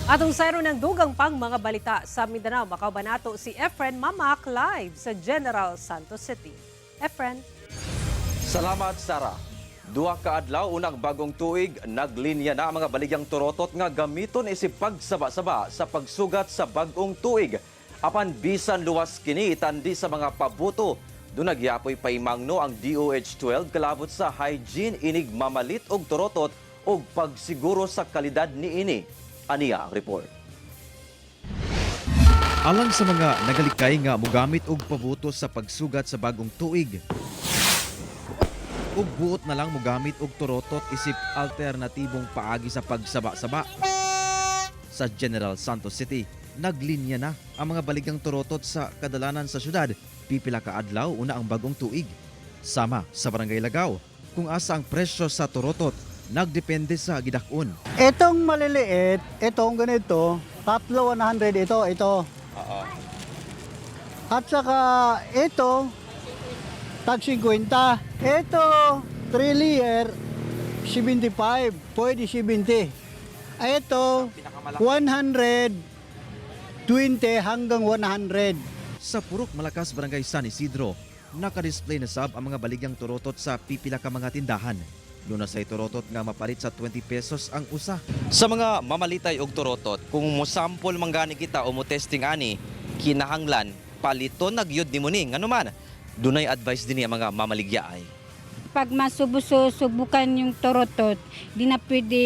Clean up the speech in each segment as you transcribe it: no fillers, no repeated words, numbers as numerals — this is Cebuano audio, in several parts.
Atong sayro ng dugang pang mga balita sa Mindanao. Makauban nato si Efren Mamac live sa General Santos City. Efren. Salamat, Sara. Duha ka adlaw unang bagong tuig, naglinya na ang mga baligyang turotot nga gamiton isip pagsaba-saba sa pagsugat sa bagong tuig. Apan bisan luwas kini tandi sa mga pabuto. Duna gyapoy paimangno ang DOH 12 kalabot sa hygiene inig mamalit og turotot og pagsiguro sa kalidad niini. Aniya ang report. Alang sa mga nagalikay nga mogamit og pabuto sa pagsugat sa bagong tuig, ug buot na lang mogamit og turotot isip alternatibong paagi sa pagsaba-saba. Sa General Santos City, naglinya na ang mga baligyang turotot sa kadalanan sa syudad, pipila ka adlaw una ang bagong tuig. Sama sa Barangay Lagaw, kung asa ang presyo sa turotot nagdepende sa gidak-on. Itong maliliit, itong ganito, tatlo 100 ito, ito. At saka ito, tag 50. Ito, 3 layer, 75, pwede 70. Ito, 120 hanggang 100. Sa Purok Malakas, Barangay San Isidro, nakadisplay na sab ang mga baligyang turotot sa pipila ka mga tindahan. Duna say turotot nga mapalit sa 20 pesos ang usa. Sa mga mamalitay og turotot, kung mo sample man gani kita o mo testing ani, kinahanglan paliton na gyud nimo ni. Ngano man, dunay advice dinhi ang mga mamaligya ay. Pag masubukan yung torotot, di na pwede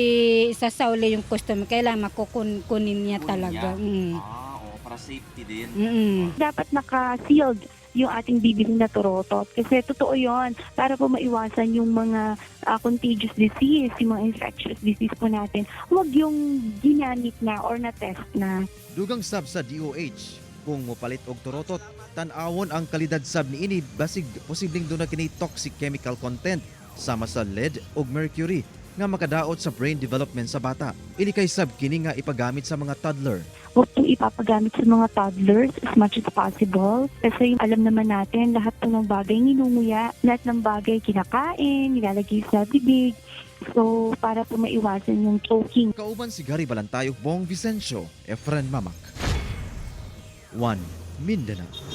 isasauli yung customer. Kailangan makukunin niya talaga. Ah, oo, para safety din. Dapat naka-sealed yung ating bibili na turotot. Kasi totoo yon, para po maiwasan yung mga contagious disease, yung mga infectious disease po natin. Huwag yung ginamit na or na-test na. Dugang sab sa DOH, kung mopalit og turotot, tan-awon ang kalidad sab niini basig posibleng duna kini toxic chemical content sama sa lead ug mercury nga makadaot sa brain development sa bata. Ini kay sab kini nga ipagamit sa mga toddler. Huwag pong ipapagamit sa mga toddlers as much as possible. Kasi alam naman natin, lahat po ng bagay ninunguya, lahat ng bagay kinakain, nilalagay sa bibig. So, para po maiwasan yung choking. Kauban si Gary Balantayog, Bong Vicencio, Efren Mamac. 1 Mindanao.